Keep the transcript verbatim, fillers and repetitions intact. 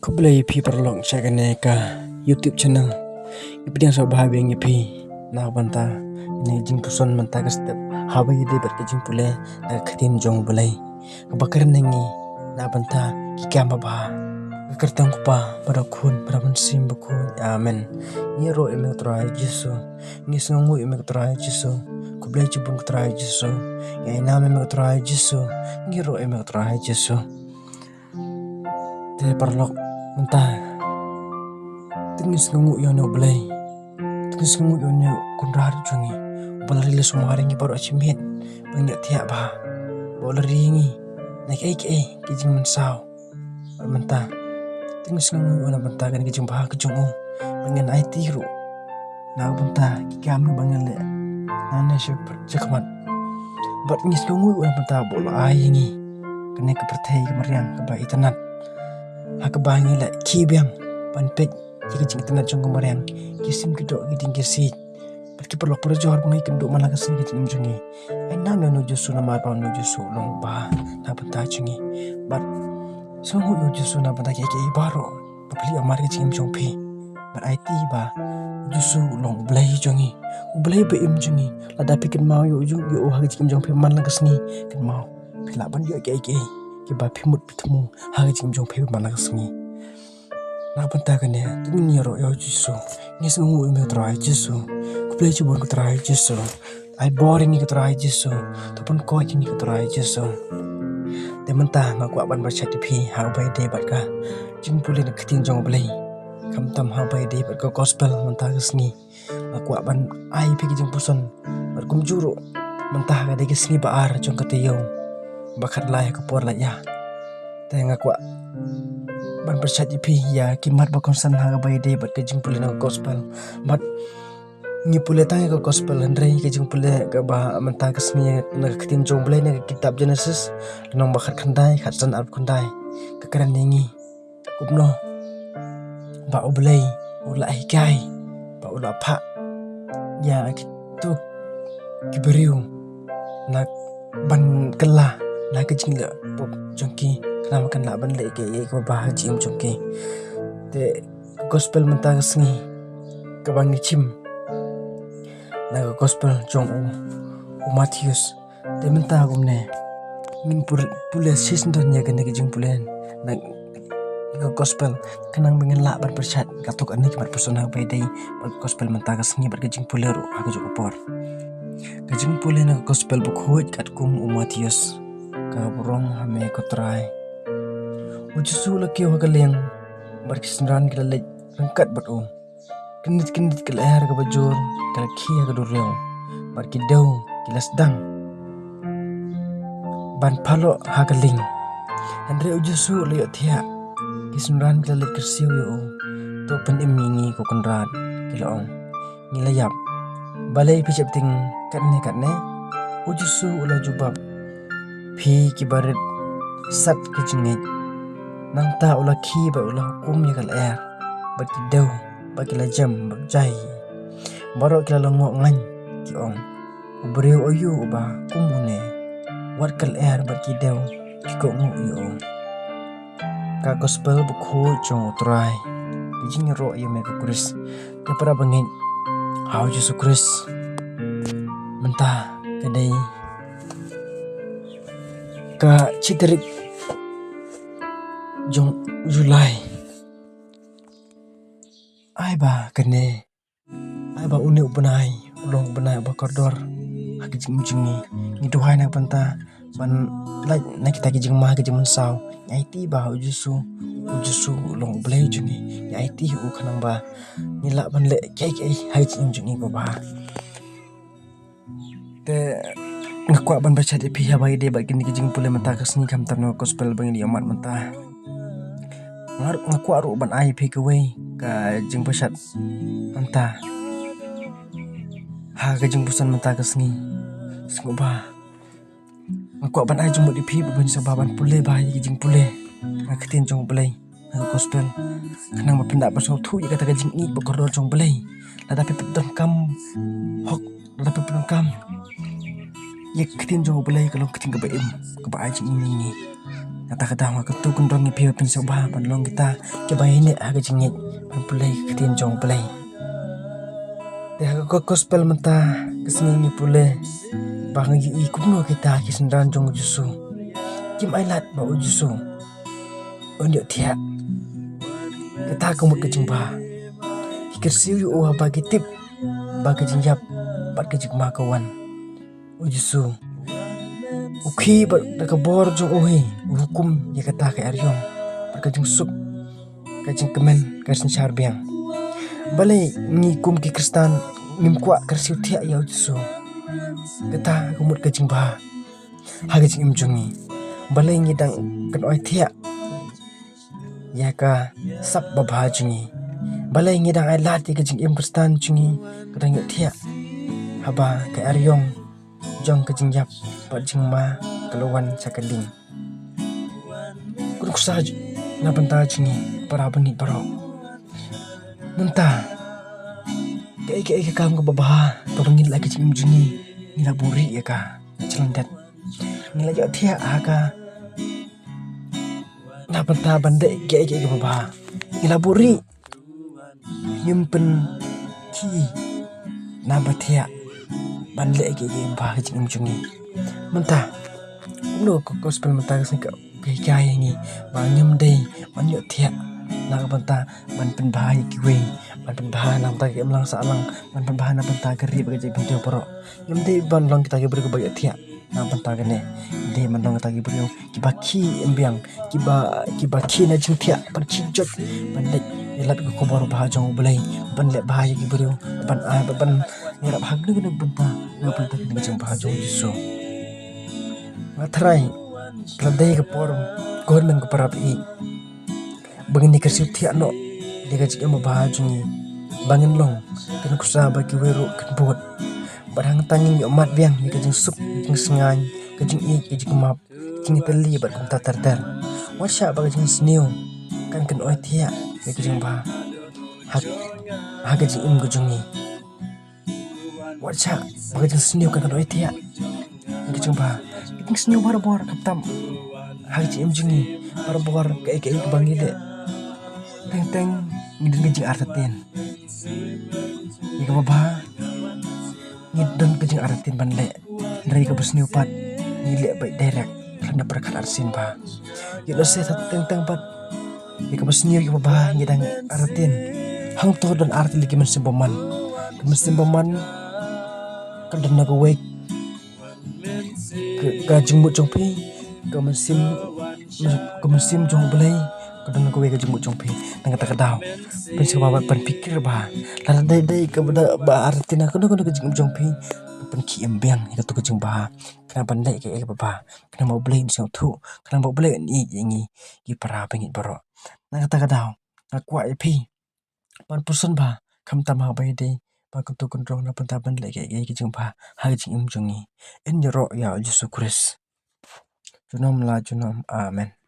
Khublei ïa phi paralok sha kane ka YouTube channel. Ngi pdiang sngewbha biang ïa phi na ka bynta kane ka jingpuson mynta ka step haba ïadei bad ka jingpule na ka ktien jong U Blei kaba kren ïa ngi na ka bynta ki kam babha. Ka kyrteng U Kpa bad U Khun bad U Mynsiem Bakhuid. Amen. Ngi ïaroh ïa me Trai Jisu. Ngi sngewnguh ïa me Trai Jisu. Khublei shibun Trai Jisu. Ngi ainam ïa me Trai Jisu. Ngi ïaroh ïa me Trai Jisu. Te paralok mynta, te ngi sngewnguh ïa une U Blei. Te ngi sngewnguh ïa une U Kynrad jong ngi uba la ri la sumar ïa ngi baroh shi miet ba ngin ïohthiah bha, ba u la ri ïa ngi na kiei kiei ki jingmynsaw. Bad mynta te ngi sngewnguh ïa u na ka bynta kane ka jingbha ka jong u ba ngin aiti ruh na ka bynta ki kam ba ngin leh nangne sha shakhmat. Bad ngi sngewnguh ïa u na ka bynta ba u la ai ïa ngi kane ka pyrthei ka mariang kaba itynnad, ha kaba ngi la khie biang ban peit ïa ka jingitynnad jong ka mariang, ki sim ki doh, ki dieng ki siej. Bad ki paralok parajor ba ngi kynduh man la ka sngi ka jingim jong ngi. Ainam ïa une U Jisu namar ba une U Jisu u long uba na ka bynta jong ngi. Bad sngewnguh ïa U Jisu na ka bynta kiei kiei baroh ba phi la ïohmad ha ka jingim jong phi. Bad aiti ba U Jisu u long U Blei jong ngi, U Blei ba im jong ngi. Lada phi kynmaw ïa u, ïa u ha ka jingim jong phi man la ka sngi, kynmaw phi lah ban ïoh kiei kiei kiba phi mut phi thmu ha ka jingim jong phi man la ka sngi. Na ka bynta kane te ngin ïaroh ïa U Jisu. Ngi sngewnguh ïa me Trai Jisu. Khublei shibun ko Trai Jisu. Ai bor ïa ngi ko Trai Jisu. To pynkoit ïa ngi ko Trai Jisu. Te mynta nga kwah ban pyrshah ïa phi ha kaba ïadei bad ka jingpule na ka ktien jong U Blei, khamtam ha kaba ïadei bad ka gospel mynta ka sngi. Nga kwah ban ai ïa phi ka jingpuson bad kumjuh ruh mynta ka dei ka sngi ba ar jong ka taïew ba khatlai ha ka por la ïa. Te nga kwah ban pyrshah ïa phi ïa ki mat ba kongsan ha kaba ïadei bad ka jingpule na ka gospel. Bad ngi pule tang ïa ka gospel, hynrei ka jingpule kaba mynta ka sngi na ka ktien jong U Blei na ka kitab Genesis, lynnong ba khatkhyndai, khatsan arphew khyndai, ka kren ïa ngi kumno ba U Blei u la hikai, ba u la phah ïa kito ki briew na ban kylla na ka jingleh pop jong ki, khnang ba kan lah ban leh kiei kiei kiba bha ha ka jingim jong ki. Te ka gospel mynta ka sngi kaba ngi shim na ka gospel jong u, u Mathaios. Te mynta kumne ngin pur-, pule shisien don ïa kane ka jingpule na ka gospel, khnang ba ngin lah ban pyrshah katto katne ki mat puson ha kaba ïadei bad ka gospel mynta ka sngi bad ka jingpule ruh ha kajuh ka por. Ka jingpule na ka gospel bakhuid katkum u Mathaios. Ka burom ha me ko Trai. U Jisu u la kiew ha ka lieng bad ki synran ki la leit ryngkat bad u. Kyndit kyndit ka lyer kaba jur ka la khie ha ka duriaw, bad ki dew ki la sdang ban phaloh ha ka lieng. Hynrei u Jisu u la ïohthiah. Ki synran ki la leit kyrsiew ïa u. To pynim ïa ngi ko Kynrad, ki la ong. Ngi la ïap. Balei phi sheptieng katne katne? U Jisu u la jubab. Phi kiba rit sat ka jingngeit. Nangta u la khie bad u la hukum ïa ka lyer bad ki dew, bad ki la jem bad jai. Baroh ki la lyngngoh ngaiñ, ki ong, u briew aïu uba kum une, wat ka lyer bad ki dew ki kohnguh ïa u. Ka gospel bakhuid jong u Trai. Ka jingïaroh ïa me ko Khrist. Te para bangeit ha u Jisu Khrist, mynta ka dei ka shi tarik jong July. Ai ba kane, ai ba une u bnai u long u bnai uba kordor ha ka jingim jong ngi. Ngi duwai na ka bynta ban lait na kita ki jingma ki jingmynsaw. Ngi aiti ba u Jisu, u Jisu u long u Blei jong ngi. Ngi aiti u khnang ba ngi lah ban leh kiei kiei ha ka jingim jong ngi kaba bha. Te nga kwah ban pyrshah ïa phi ha kaba ïadei bad kine ki jingpule mynta ka sngi, khamtam na ka gospel ba ngin ïa mad mynta. Nga, nga kwah ruh ban ai ïa phi kawei ka jingpyrshah mynta ha ka jingpuson mynta ka sngi. Sngewbha. Nga kwah ban ai jingmut ïa phi ba phin sngewbha ban pule bha ïa ki jingpule na ka ktien jong U Blei, na ka gospel, khnang ba phin lah ban sngewthuh ïa kata ka jingïeit ba kordor jong U Blei. Lada phi pyndonkam hok, lada phi pyndonkam ïa ka ktien jong U Blei, ka long ka ktien kaba im, kaba ai jingim ïa ngi. Nangta ka daw nga kyntu kyndong ïa phi ba phin sngewbha ban long kita kiba ïaineh ha ka jingngeit ban pule ka ktien jong U Blei. Te ha ka gospel mynta ka sngi ngi pule ba ngi ïohi kumno kita ki synran jong U Jisu kim ailad ba U Jisu un ïohthiah. Kata ka mut ka jingbha. Ki kyrsiew ïa u haba ki tip ba ka jingïap bad ka jingma ka wan. U Jisu u khie bad da ka bor jong u hi u hukum ïa kata ka eriong bad ka jingsuk, ka jingkmen, ka synshar biang. Balei ngi kum ki Khristan ngim kwah kyrsiew thiah ïa U Jisu? Kata ka mut ka jingbha ha ka jingim jong ngi. Balei ngi dang kynoi thiah ïa ka sap babha jong ngi? Balei ngi dang ailad ïa ka jingim Khristan jong ngi ka dang ïohthiah haba ka eriong jong ka jingïap bad jingma ka la wan sha ka lieng? Khublei na bynta jong ngi para bangeit baroh. Mynta kaei kaei ka kam kaba bha kaba ngi la ïoh ha ka jingim jong ngi, ngi la buhrieh ïa ka. Ngi la ïohthiah ha ka na bynta ban leh kaei kaei kaba bha. Ngi la buhrieh. Ngim pynkhih na ba thiah ban leh kaei kaei kaba bha ha ka jingim jong ngi. Mynta kumno ka gospel mynta ka sngi ka hikai ïa ngi ba ngim dei ban ïohthiah na ka bynta ban pynbha ïa kiwei, ban pynbha na bynta ka imlang sahlang, ban pynbha na bynta ka ri bad ka jaitbynriew baroh. Ngim dei ban long kita ki briew kiba ïohthiah na bynta kane. Ngim dei ban long kita ki briew kiba khih im biang, kiba, kiba khih na jingthiah, ban khih jot ban leit ïalap ïa ka khubor ba ha jong U Blei, ban leh bha ïa ki briew, ban ai, ban, ban ïarap ha kano kano ka bynta na bynta kane ka jingbha jong U Jisu. Nga tharai ka la dei ka por, ka hynmen ka para baieit ba ngin ïa kyrsiew thiah noh ïa ka jingim babha jong ngi, ba ngin long ka nuksa ba kiwei ruh kin bud. Bad hangta ngin ïoh mad biang ïa ka jingsuk, ka jingsngewbha, ka jingïeit, ka jingmap, ka jingïatylli bad kumta ter ter. Wat shah ba ka jingsniew kan kynoi thiah ïa ka jingbha ha, ha ka jingim ka jong ngi. Wat shah ba ka jingsniew kan kynoi thiah ïa ka jingbha. Ka jingsniew barabor khamtam ha ka jingim jong ngi, barabor kaei kaei kaba ngi leh. Teng teng ngi don ka jingartatien. Ïa kaba bha ngi don ka jingartatien ban leh. Hynrei kaba sniew pat ngi leh beit direct khlem da pyrkhat arsien bha. Ïa lehse teng teng pat ïa kaba sniew ïa kaba bha ngi dang artatien. Hangto don ar tylli ki mynsiem bymman. Ka mynsiem bymman ka don na kawei ka, ka jingmut jong phi, ka mynsiem, ka mynsiem jong U Blei ka don na kawei ka jingmut jong phi. Nangta ka daw phin sngewbha ban pynpikir bha. Lada dei dei kaba da ba artatien ha kano kano ka jingim jong phi, pynkhih im biang ïa kato ka jingbha. Khnang ban leh kaei kaei kaba bha, khnang ba U Blei un sngewthuh, khnang ba U Blei un ïeit ïa ngi ki para bangeit baroh. Nangta ka daw nga kwah ïa phi ban pyrshang bha, khamtam haba ïadei ban kyntu kynrong na bynta ban leh kaei kaei ka jingbha ha ka jingim jong ngi. Yn ïaroh ïa U Jisu Khrist. Junom la junom. Amen.